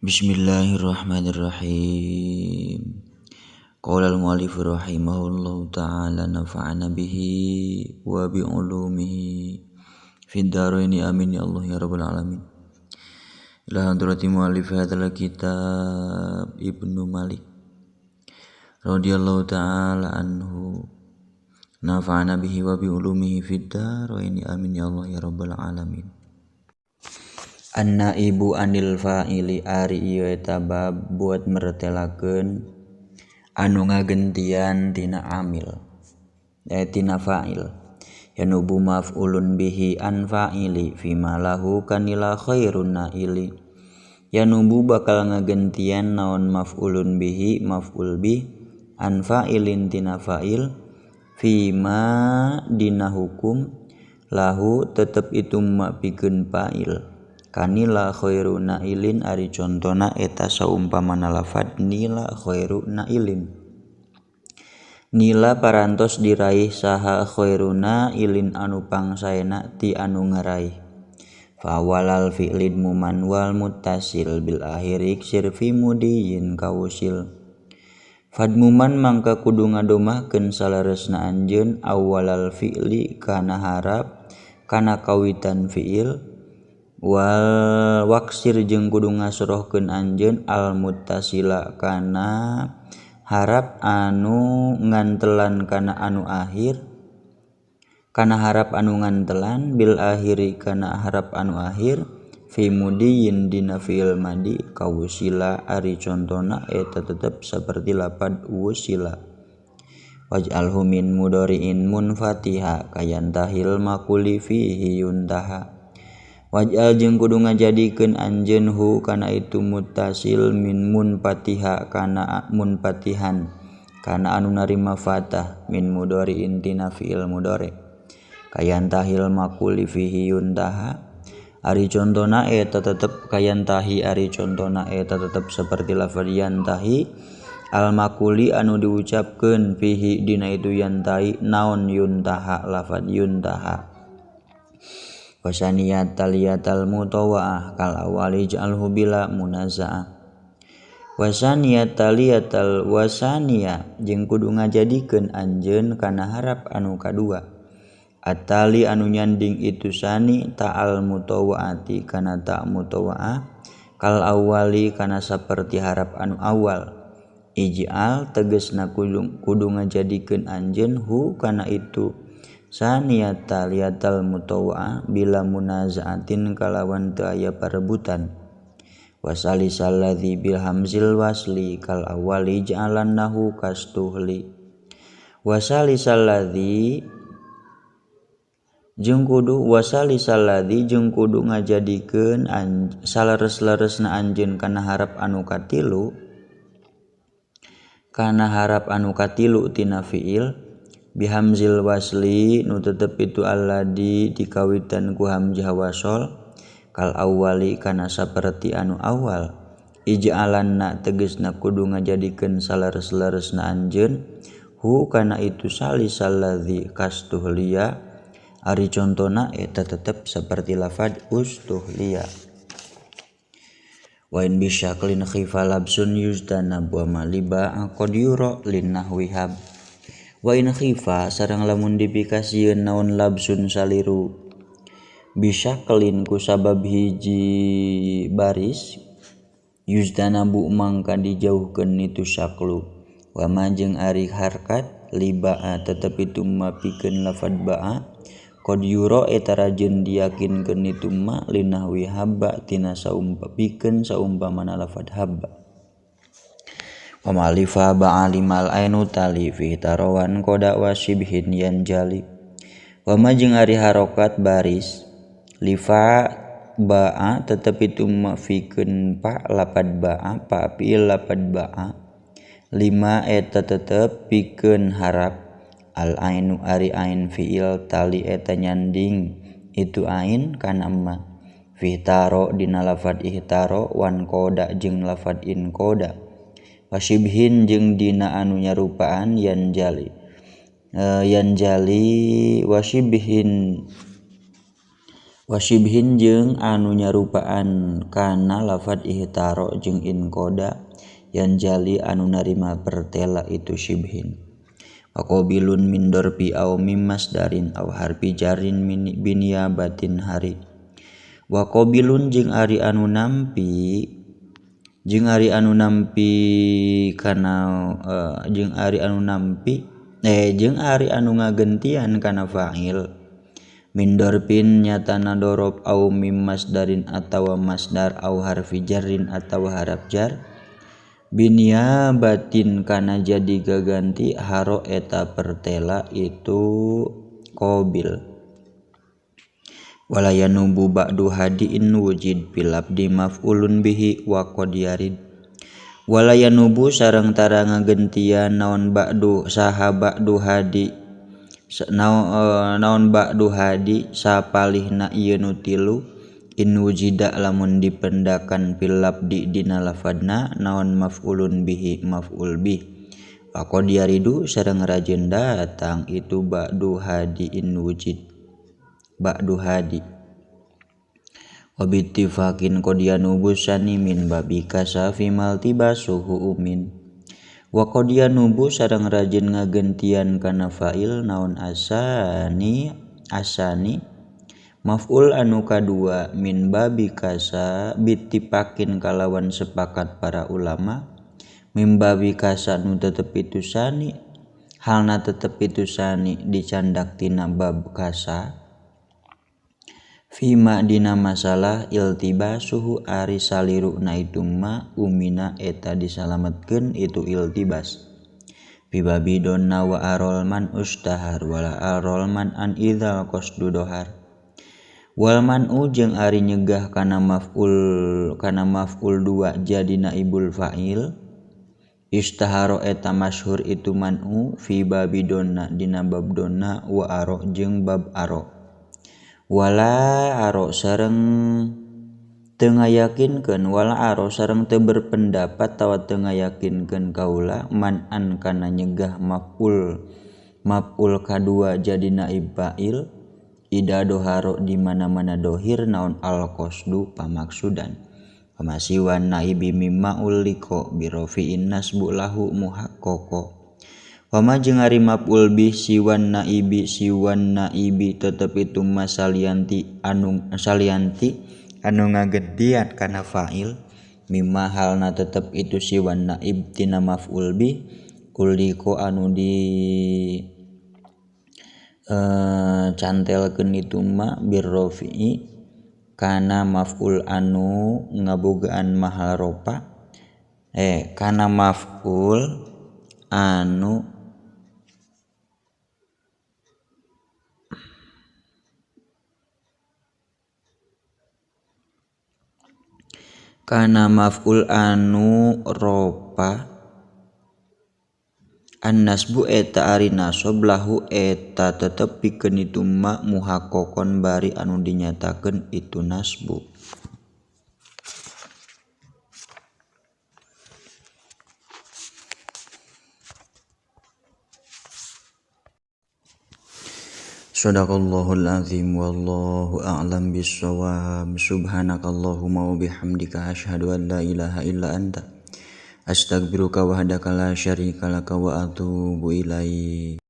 Bismillahirrahmanirrahim. Qala al-mu'allif rahimahullahu ta'ala nafa'ana bihi wa bi ulumihi fid dharaini amin ya Allah ya rabbal alamin. Ila hadrati mu'allif hadzal kitab Ibnu Malik radhiyallahu ta'ala anhu nafa'ana bihi wa bi ulumihi fid dharaini amin ya Allah ya rabbal alamin. An-naibu anil fa'ili ari ieu eta bab buat mertelakeun anu ngagentian tina amil tina fa'il yanubu maf'ulun bihi an fa'ili fima lahu kanila khairun naili yanubu bakal ngagentian naon maf'ulun bihi maf'ul bih an fa'ilin tina fa'il fima dina hukum lahu tetep itu ma pikeun fa'il kanila khairu nailin ari contona eta saumpamana lafad nila khairu nailin nila parantos diraih saha khairu nailin anu pangsaena ti anu ngaraih fawalal fi'lin muman wal muttasil bil akhiri iksir fi mudiyin kawusil fadmuman mangka kudu ngadomahkeun saleresna anjeun awalal fi'li kana harap kana kawitan fi'il wal waksir jeung kudu ngasrohkeun anjeun al muttasila kana harap anu ngantelan kana anu akhir kana harap anu ngantelan bil akhiri kana harap anu akhir fi mudiyin dina fi'il madi kawusila ari contona eta tetep saperti lapad wusila waj'alhu min mudari'in munfatiha kayantahil makuli fihi yuntaha waj'al jeung kudu ngajadikeun anjeun hu kana itu muttasil min munfatiha kana munfatihan kana anu narima fatah min mudhari'in tina fi'il mudhari kayantahil makuli fihi yuntaha ari contona eta tetep kayantahi ari contona eta tetep saperti lafaz yantahi al makuli anu diucapkeun fihi dina itu yantahi naon yuntaha lafaz yuntaha wasaniyat taliyatal mutawaah kal awali ja'alhu bila munazaah wasaniyat taliyatal wasaniya jeung kudu ngajadikeun anjeun kana harap anu kadua atali anu nyanding itu sani ta'al mutawaati kana ta mutawaah kal awali kana saperti harap anu awal ij'al tegasna kudu ngajadikeun anjeun hu kana itu saniyat taliyatal mutawa'ah bila munaza'atin kalawan teu aya parebutan wasalisalladzi bil hamzil wasli kal awali ja'alannahu kastuhli wasalisalladzi jeung kudu wasalisalladzi jeung kudu ngajadikeun saleres-leresna anjeun kana harap anu katilu kana harap anu katilu tina fiil bihamzil wasli nu tetep itu alladzi dikawitan ku hamzah wasol kal awali kana saperti anu awal ij'alanna tegasna kudu ngajadikeun saleres-leresna anjeun hu kana itu salisalladzi kastuhliya ari contona eta tetep saperti lafad ustuhliya wa in bisyaklin khifa labsun yuztanab wa maliba qad yura linnahwi hab wa in khifa sareng lamun dipikasieun naon labsun saliru bisyaklin ku sabab hiji baris yuzdanabu mangka dijauhkeun itu syaklu wa ma jeung ari harkat libaa tetep itu ma pikeun lafad baa qad yura eta rajeun diyakinkeun itu ma linahwi habba tina saumpa pikeun saumpamana lafad habba wa malifa ba'alimal ainu tali fi tarawan koda wasibhin yanjali wa ma jeung ari harokat baris lifa ba'a tetep itu ma fikeun pa lapad ba'a pa fiil lapad ba'a lima eta tetep pikeun harap al ainu ari ain fiil tali eta nyanding itu ain kana ma fi taro dina lafad ihtaro wan koda jeung lafad in koda wasibhin jeung dina anu nyarupaan yanjali yanjali wasibhin Wasibhin jeung anu nyarupaan kana lafad ihtaro jeung inqoda yan jali anu narima pertela itu sibhin. Waqobilun min dorbi aw mim masdarin aw harfi jarrin min biniyabatin hari. Waqobilun jeung ari anu nampi jeung ari anu nampi kana jeung ari anu nampi jeung ari anu ngagentian kana fa'il min dorpin nyatana dorob au mim masdarin atawa masdar au harfi jarrin atawa haraf jar biniyabatin kana jadi gaganti haro eta pertela itu qabil. Wala yanubu ba'du hadiin wujid fil abdi maf'ulun bihi wa qad yarid. Wala yanubu sareng tara ngagentian naon ba'du saha ba'du hadi naon ba'du hadi sapalihna ieu nu tilu in wujida lamun dipendakan fil labdi dina lafadna naon maf'ulun bihi maf'ul bih wa qad yaridu sareng rajin datang itu ba'du hadi in wujid ba'du hadi. Wa bittifaqin qad yanubu sani min babi kasafi maltibasuhu umin. Wa qad yanubu sareng rajin ngagentian kana fa'il naon asani asani maf'ul anu kadua min babi kasa bittifakin kalawan sepakat para ulama min babi kasa nu tetep itu sani halna tetep itu sani dicandak tina bab kasa fima dina masalah iltibasuhu ari saliruna itu ma umina eta disalametkeun itu iltibas bibabi donna wa arol man ustahar wala arol man an idzal qasdu dohar wal man'u jeung ari nyegah kana maf'ul dua jadi naibul fa'il istaharo eta masyhur itu man'u fi babi donna dina bab donna wa aro jeung bab aro wala aro sareng teu ngayakinkeun wala aro sareng teu berpendapat tawa teu ngayakinkeun kaula man an kana nyegah maf'ul kadua jadi naib fa'il ida doharo di mana-mana dohir naon al qasdu pamaksudan pamasiwan naibi mimma uliko birofi'in nasbu lahu muhaqqaqo. Wama jeung ari maf'ul bih siwan naibi tetep itu masalianti anu salianti anu ngagedian kana fa'il mimma halna tetep itu siwan naib tina maf'ul bih uliko anu di cantelkeun itu ma birrofi'i kana maf'ul anu ngabogaan mahal ropa kana maf'ul anu kana maf'ul anu ropa an-nasbu eta ari nasab lahu eta tetep pikeun itu ma muhaqqaqon bari anu dinyatakeun itu nasbu. Shadaqallahul azim wallahu a'lam bissawab. Subhanakallahumma wa bihamdika asyhadu an la ilaha illa anta astaghfiruka wahdaka la syarika laka wa atubu ilaik.